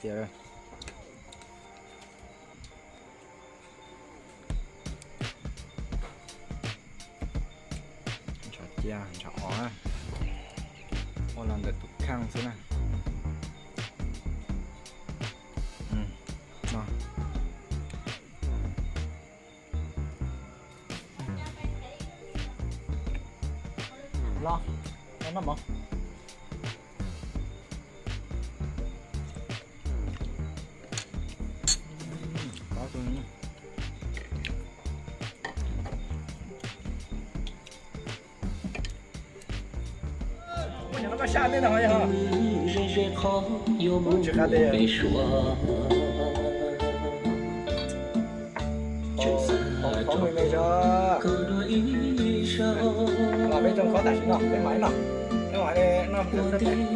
Tias ntshav cia ntshav os, ua los ntawm tus kheej xwb na. No. Los, noj mov. Los peb tsoo qhov tam sim no peb mam li noj, peb mam li noj.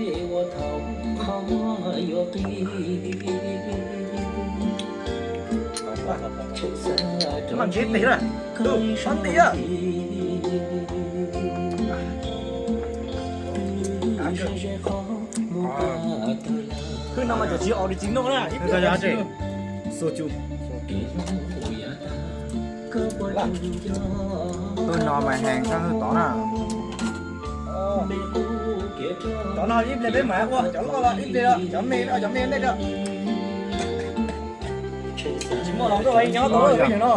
Noj ntsib tig na, tus xob nti a. Hwj no mas cov tsis original na, ib pliag. Hwj no mas heev tshaj hwj tod na. Cov no ib pliag peb mam ua, cov loj los ib pliag, cov me los cov me nej os. Tsis muaj los nkauj los nyob tau peb yawg no.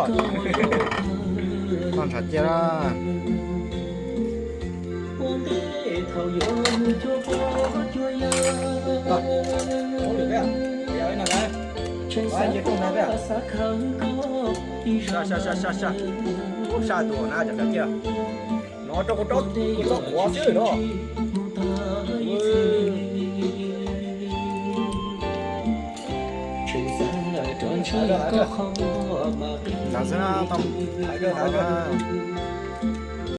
Noj ntshav cia na. Saj tus na cov ntshav cia. No rau kuv txob quav xwb no. Ntshav xwb na, tau.